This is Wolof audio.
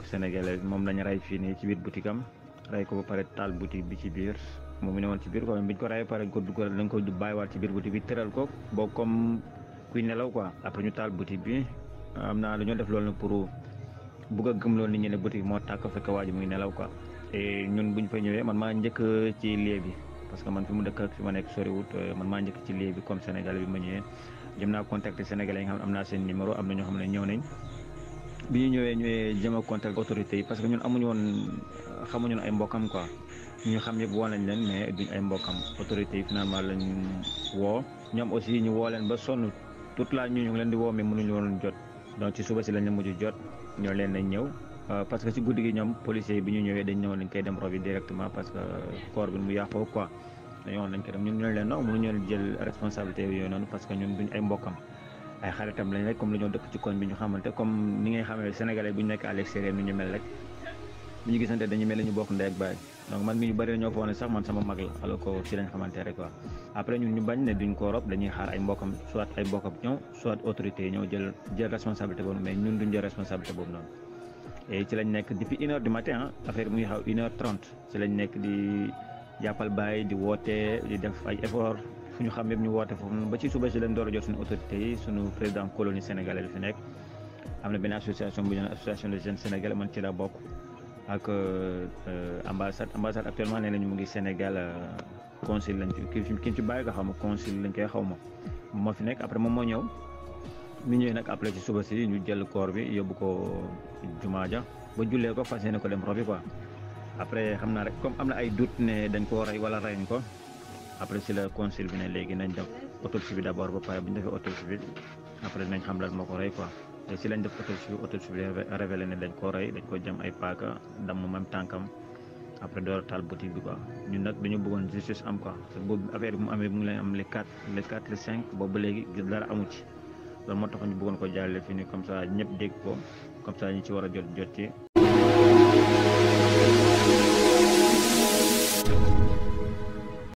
sénégalais moom lañ rey fii nii ci biir boutique am rey ko ba pare taal boutique bi ci biir moom mi ne woon ci biir quoi biñ ko rey pare ko dugal dañ ko bàyyiwaat ci biir boutique bi tëral ko boo comme kuy nelaw quoi après ñu taal boutique bi am naa dañoo def loolu nag pour bugg a gëm loolu nit ñi ne boutique moo tàkk fekk waa ji muy nelaw quoi et ñun buñ fa ñëwee man maa njëkk ci lieu bi parce que man fi mu dëkk ak fi ma nekk soriwut man maa njëkk ci lieu bi comme sénégalais bi ma ñëwee jëm naa contacter sénégalais yi nga xam ne am naa seen numéro am na ñoo xam ne ñëw nañ bi ñu ñëwee jëm a contacter autorités yi parce que ñun xamuñu woon ay mbokkam quoi ñu xam yëpp woo nañ leen mais duñ ay mbokkam autorités yi finalement lañ woo ñoom aussi ñu woo leen ba sonn toute la ñu ngi leen di woo mais mënuñu woon jot donc ci suba si lañ la mujj jot ñoo leen nañ ñëw parce que ci guddi gi ñoom policiers yi bi ñu ñëwee dañ ñëwoon dañ koy dem robi directement parce que corps bi mu yàqoo quoi dañoo woon dañ koy dem ñun ñoo leen non mënuñu leen jël responsabilité yooyu noonu parce que ñun duñ ay mbokkam ay xaritam lañ rek comme la ñoo dëkk ci koñ bi ñu xamante comme ni ngay xamee sénégalais bu ñu nekk à l'extérieur ni ñu mel rek bu ñu gisante dañu mel ni ñu bokk ndey ak baay donc man mi ñu bëri ñoo foog ne sax man sama mag la alors que ci lañ xamante rek quoi après ñun ñu bañ ne duñ ko rob dañuy xaar ay mbokkam soit ay mbokkam ñëw soit autorité yi ñëw jël responsabilité boobu mais ñun duñ jël responsabilité boobu noonu et ci lañ nekk depuis 1h du matin affaire bi muy xaw 1h30 ci lañ nekk di jàppal bàyyi di woote di def ay effort fu ñu xam yëpp ñu woote foofu ba ci suba si lañ door a jot suñu autorité yi suñu président colonie sénégalais bi fi nekk am na benn association bu ñu naan association des jeunes sénégalais man ci la bokk ak ambassade actuellement nee nañu mu ngi Sénégal consul lañ ki ci bàyyi nga xam consul lañ koy xaw ma moo fi nekk après moom moo ñëw ñu ñëwee nag après ci suba si ñu jël corps bi yóbbu ko jumaa ja ba jullee ko fas yéene ko dem robi quoi après xam naa rek comme am na ay doute ne dañ koo rey wala reyuñ ko après si la consul bi ne léegi nañ def autopsie bi d'abord ba pare bu ñu defee autopsie bi après nañ xam lan moo ko rey quoi te si lañ def autopsie bi révélé ne dañ koo rey dañ ko jëm ay paaka damm même tànkam après door a taal boutique bi quoi ñun nag dañu bëggoon justice am quoi te boobu affaire bi mu amee mu ngi leen am les 4 les 5 boobu ba léegi gis dara amu ci loolu moo tax ñu bëggoon ko jàllale fii nii comme ça ñëpp dégg ko comme ça ñi ci war a jot ci